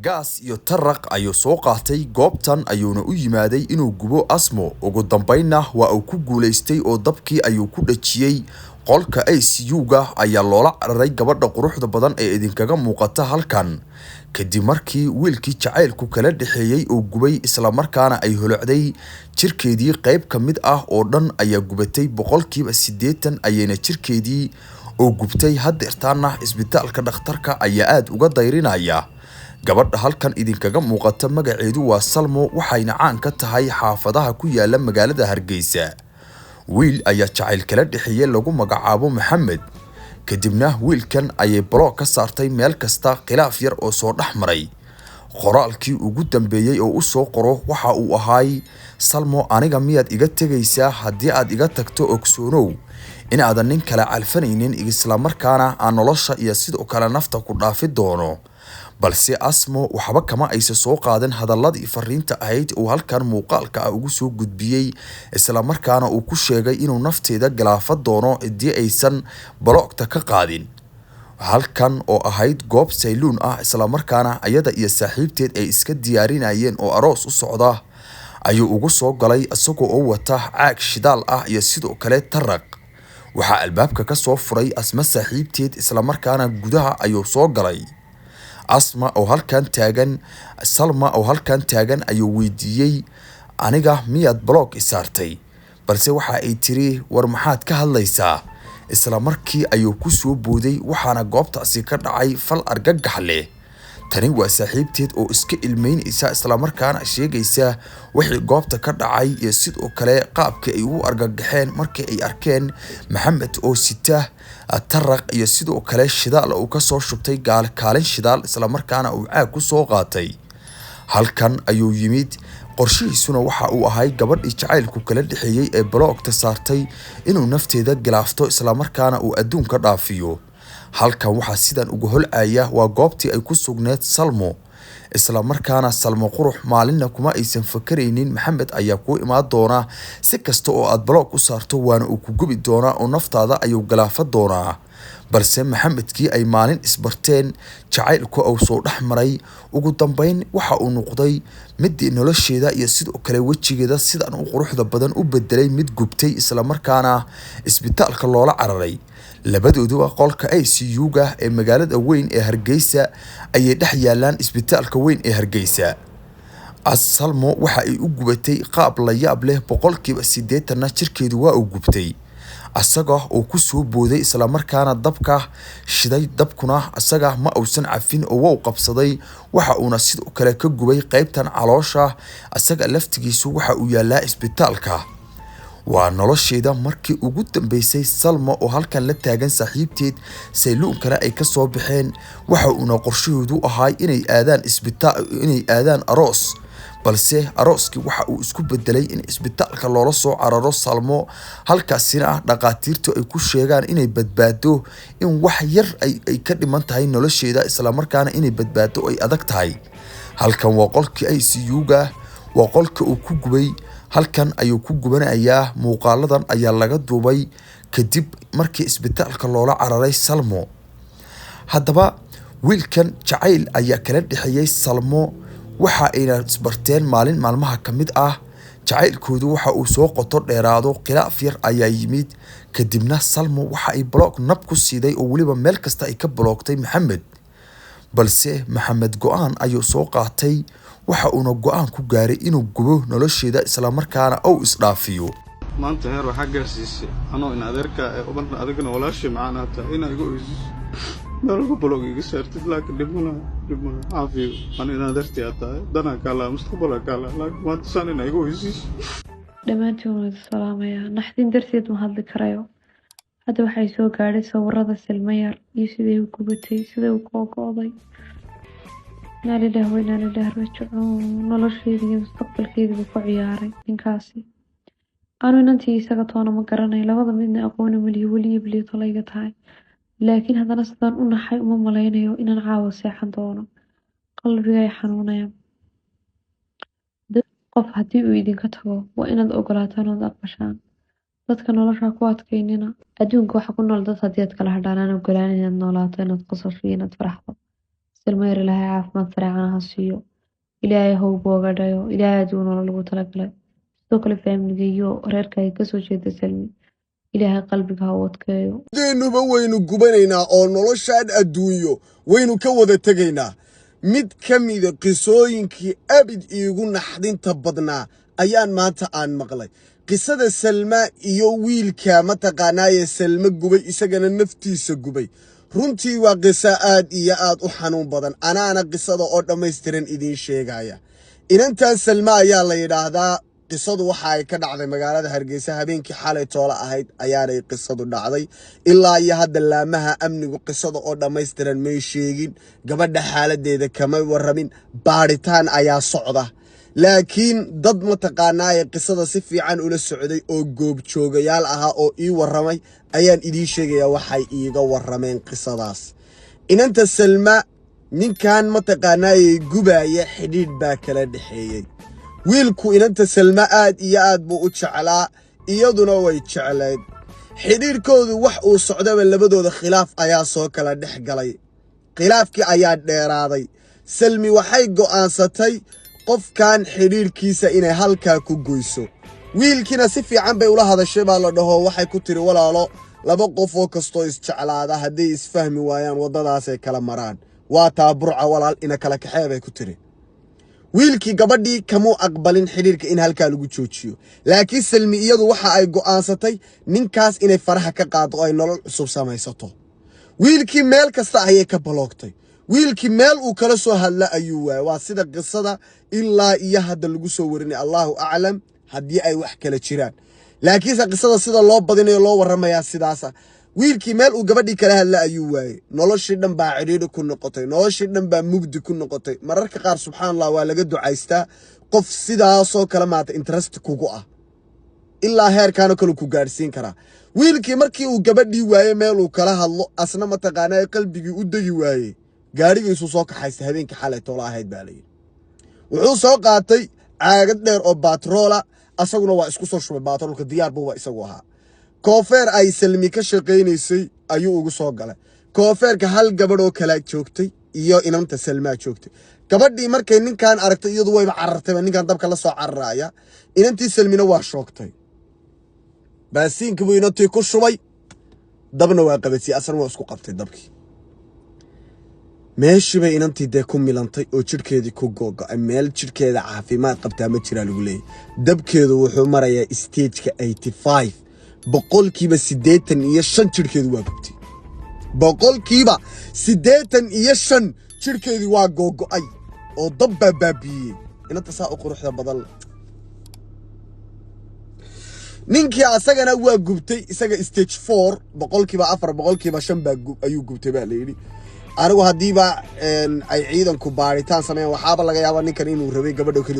Gaas iyo taraq ayuu soo qaatay, goobtan ayuuna u yimaaday inuu gubo Asmo. Ugu dambeynna waa uu ku guulaystay oo dabkii ayuu ku dhajiyey. Qolka ICU-ga ayaa loola cararay gabadha quruxda badan ee idinkaga muuqata halkan, kadib markii wiilkii jacaylku kala dhexeeyey uu gubay, islamarkaana ay holocday jirkeedii. Qayb ka mid ah oo dhan ayaa gubatay, 80% ayayna jirkeedii oo gubtay. Haddeertaana isbitaalka dhakhtarka ayaa aada uga dayrinaya. Gabadha halkan idinkaga muuqata magaceedu waa Salmo, waxayna caan ka tahay xaafadaha ku yaala magaalada Hargeysa. Wiil ayaa jacayl kala dhexeeyey lagu magacaabo Maxamed, kadibna wiilkan ayay baloog ka saartay meel kasta. Khilaaf yar oo soo dhex maray, qoraalkii ugu dambeeyey oo u soo qoro waxa uu ahaay: "Salmo, aniga miyaad iga tegaysaa? Haddii aad iga tagto, ogsoonow inaadan nin kale calfanaynin, islamarkaana aan nolosha iyo sidoo kale nafta ku dhaafi doono." Balse Asmo waxba kama aysa soo qaadan hadaladii fariinta ahayd uu halkan muuqaalka ah ugu soo gudbiyey, islamarkaana uu ku sheegay inuu nafteeda galaafa doono haddii aysan baloogta ka qaadin. Halkan oo ahayd goob sayluun ah, islamarkaana ayada iyo saaxiibteed ay iska diyaarinayeen oo aroos u socda, ayuu ugu soo galay isagoo oo wata caag shidaal ah iyo sidoo kale taraq. Waxaa albaabka ka soo furay Asma saaxiibteed, islamarkaana gudaha ayuu soo galay. Asma oo halkan taagan, Salma oo halkan taagan ayuu weydiiyey: "Aniga miyaad baloog i saartay?" Balse waxa ay tiri: "War maxaad ka hadlaysaa?" Isla markii ayuu ku soo booday, waxaana goobtaasi ka dhacay fal argagax leh. Tani waa saaxiibteed oo iska ilmeynaysa, islamarkaana sheegaysa wixii goobta ka dhacay iyo sidoo kale qaabkii ay ugu argagaxeen markii ay arkeen Maxamed oo sita taraq iyo sidoo kale shidaal uu kasoo shubtay kaalin shidaal, islamarkaana uu caag ku soo qaatay. Halkan ayuu yimid, qorshihiisuna waxa uu ahay gabadhii jacaylku kala dhexeeyey ee baloogta saartay inuu nafteeda gilaafto, islamarkaana uu adduunka dhaafiyo. Halkan waxaa sidan uga holcaya waa goobtii ay ku sugneed Salmo, islamarkaana Salmo qurux maalinna kuma aysan fakaraynin Maxamed ayaa kuu imaan doona, si kasta oo aad baloog u saarto waana uu ku gubi doonaa oo naftaada ayuu galaafa doonaa. Balse Maxamedkii ay maalin isbarteen, jacaylku uu soo dhex maray, ugu dambeyn waxa uu noqday midii nolosheeda iyo sidoo kale wejigeeda sidan u quruxda badan u bedelay mid gubtay, islamarkaana isbitaalka loola cararay. Labadooduba qolka ICU-ga ee magaalada weyn ee Hargeysa ayay dhex yaalaan, isbitaalka weyn ee Hargeysa. Salmo waxa ay u gubatay qaab la yaab leh, 80%-na jirkeedu waa uu gubtay, asaga oo ku soo booday islamarkaana dabka shiday. Dabkuna asaga ma uusan cafin oo wau qabsaday, waxa uuna sidoo kale ka gubay qaybtan caloosha. Asaga laftigiisu waxa uu yaalaa isbitaalka. Waa nolosheeda markii ugu dambeysay Salma oo halkan la taagan saaxiibteed, sayluunkana ay ka soo baxeen. Waxa uuna qorshahoodu ahaa inay aadaan isbitaal, inay aadaan aroos, balse arooskii waxa uu isku bedelay in isbitaalka loola soo cararo Salmo, halkaasina dhaqaatiirtu ay ku sheegaan inay badbaado, in wax yar ay ka dhiman tahay nolosheeda, islamarkaana inay badbaado ay adag tahay. Halkan waa qolkii ICU-ga, waa qolka uu ku gubay. Halkan ayuu ku gubanayaa. Muuqaaladan ayaa laga duubay kadib markii isbitaalka loola cararay Salmo. Haddaba wiilkan jacayl ayaa kala dhexeeyey Salmo, waxa ayna isbarteen maalin maalmaha ka mid ah. Jacaylkoodu waxa uu soo qoto dheeraado, khilaaf yar ayaa yimid, kadibna Salmo waxa ay baloog nab ku siiday oo weliba meel kasta ay ka baloogtay Maxamed. Balse Maxamed go-aan ayuu soo qaatay, waxa uuna go-aan ku gaaray inuu gubo nolosheeda, islamarkaana uu isdhaafiyo. Maanta heer waxaa gaarsiisay anoo in adeerkaa ee umarna adigana walaashii macaan tahay inaa igu oysiso, meel walba baloog iga saartid, laakiin dhib ma laha, dhib ma laha, caafiyo. Ani in adeertii aad tahay, danaa kaa laha, mustaqbalaa kaa laha, laakiin maanta saan inaa igu oysiiso. Dhammaantiin waan idin salaamayaa. Naxdin darteed ma hadli karayo. Hadda waxay soo gaadhay sawirada Silma yar iyo siday u gubatay, siday u googo'day. Inaa lillahi wa inaa ilaihi raajicuun. Nolosheeda iyo mustaqbalkeediiba ku ciyaaray ninkaasi. Anu inantii isaga toona ma garanayo, labada midna aqooni malihi, weli ibliyo tolayga tahay. Laakiin haddana sidaan u naxay uma malaynayo inaan caawa seexan doono. Qalbiga ay xanuunayaan. Qof haddii uu idinka tago, waa inaad ogolaataan ood aqbashaan. Dadka nolosha ku adkaynina. Adduunka waxa ku nool dad haddii aad kala hadhaan aan ogolaan inaad noolaato, inaad qosasho iyo inaad faraxdo. Salma Yar Ilaahay caafimaad sareecana ha siiyo, Ilaahay ha u boogadhayo, Ilaahay aduu nolol ugu talagalay. Sidoo kale faamiliga iyo reerka ay kasoo jeeda Salmi, Ilaahay qalbiga ha u adkeeyo. Deenuba waynu gubanaynaa oo noloshaan adduunyo waynu ka wada tegaynaa. Mid ka mida qisooyinkii abid iigu naxdinta badnaa ayaan maanta aan maqlay, qisada Salma iyo wiilka mataqaanaaye Salma gubay, isagana naftiisa gubay. Runtii waa qiso aad iyo aad u xanuun badan, anaana qisada oo dhammaystiran idiin sheegaya. Inantan Salma ayaa la yidhaahdaa. Qisadu waxa ay ka dhacday magaalada Hargeysa, habeenkii xalay toola ahayd ayaanay qisadu dhacday. Ilaa iyo hadda laamaha amnigu qisada oo dhammaystiran may sheegin, gabadha xaaladeeda kama waramin, baadhitaan ayaa socda. Laakiin dad mataqaanaaye qisada si fiican ula socday oo goobjoogayaal ahaa oo ii warramay ayaan idiin sheegayaa waxay iiga warrameen qisadaas. Inanta Salma ninkan mataqaanaaye gubaaya xidhiidh baa kala dhexeeyey. Wiilku inanta Salma aad iyo aad buu u jeclaa, iyaduna way jeclayd. Xidhiidhkoodu wax uu socdaba labadooda khilaaf ayaa soo kala dhex galay. Khilaafkii ayaa dheeraaday. Salmi waxay go'aansatay qofkan xidhiidhkiisa inay halkaa ku goyso. Wiilkiina si fiican bay ula hadashay baa la dhaho. Waxay ku tiri, "Walaalo, laba qof oo kastoo isjeclaada hadday isfahmi waayaan waddadaasay kala maraan. Waa taa Burca, walaal, ina kala kaxee," bay ku tiri. Wiilkii gabadhii kamuu aqbalin xidhiirka in halkaa lagu joojiyo, laakiin Salmi iyadu waxa ay go'aansatay ninkaas inay faraha ka qaado oo ay nolol cusub samaysato. Wiilkii meel kasta ayay ka baloogtay. Wiilkii meel uu kala soo hadla ayuu waayay. Waa sida qisada ilaa iyo hadda lagu soo warinay, Allahu aclam haddii ay wax kala jiraan, laakiinse qisada sida loo badinayo loo warramayaa sidaasa. Wiilkii meel uu gabadhii kala hadla ayuu waayey. Noloshii dhan baa cidhiidhi ku noqotay, noloshii dhan baa mugdi ku noqotay. Mararka qaar, subxaan Allah, waa laga ducaystaa qof sidaasoo kale maata interest kugu ah, ilaa heerkaanoo kale ku gaadhsiin karaa. Wiilkii markii uu gabadhii waayey meel uu kala hadlo, asna mataqaanaa qalbigii u degi waayey, gaadhigiisuu soo kaxaystay habeenkii xalay toola ahayd baa layidhi. Wuxuu soo qaatay caagad dheer oo baatroola, asaguna waa isku soo shubay baatroolka, diyaar buu waa isagu ahaa. Koofeer ay Salmi ka shaqaynaysay ayuu ugu soo galay. Koofeerka hal gabadh oo kalaa joogtay iyo inanta Salmaa joogtay. Gabadhii markay ninkan aragtay, iyadu wayba carartayba, ninkan dabka la soo cararaya. Inantii Salmina waa shoogtay. Baasiinka buu inantii ku shubay, dabna waa qabadsiyey, asna waa isku qabtay dabkii. Meeshii bay inantii dee ku milantay oo jidhkeedii ku googo'ay. Meel jidhkeeda caafimaad qabtaa ma jiraa lagu leeyahy. Dabkeedu wuxuu marayaa stageka 85, 85% jidhkeedu waa gubtay, 85% jidhkeedii waa googo'ay oo dab baa baabiiyey. Inanta saa u quruxda badan leh. Ninkii asagana waa gubtay, isaga stage 4, 4%, 5% baa ayuu gubtay baa la yidhi. Anigu haddiiba ay ciidanku baaritaan sameeyaan, waxaaba laga yaabaa ninkan inuu rabay gabadho keliya.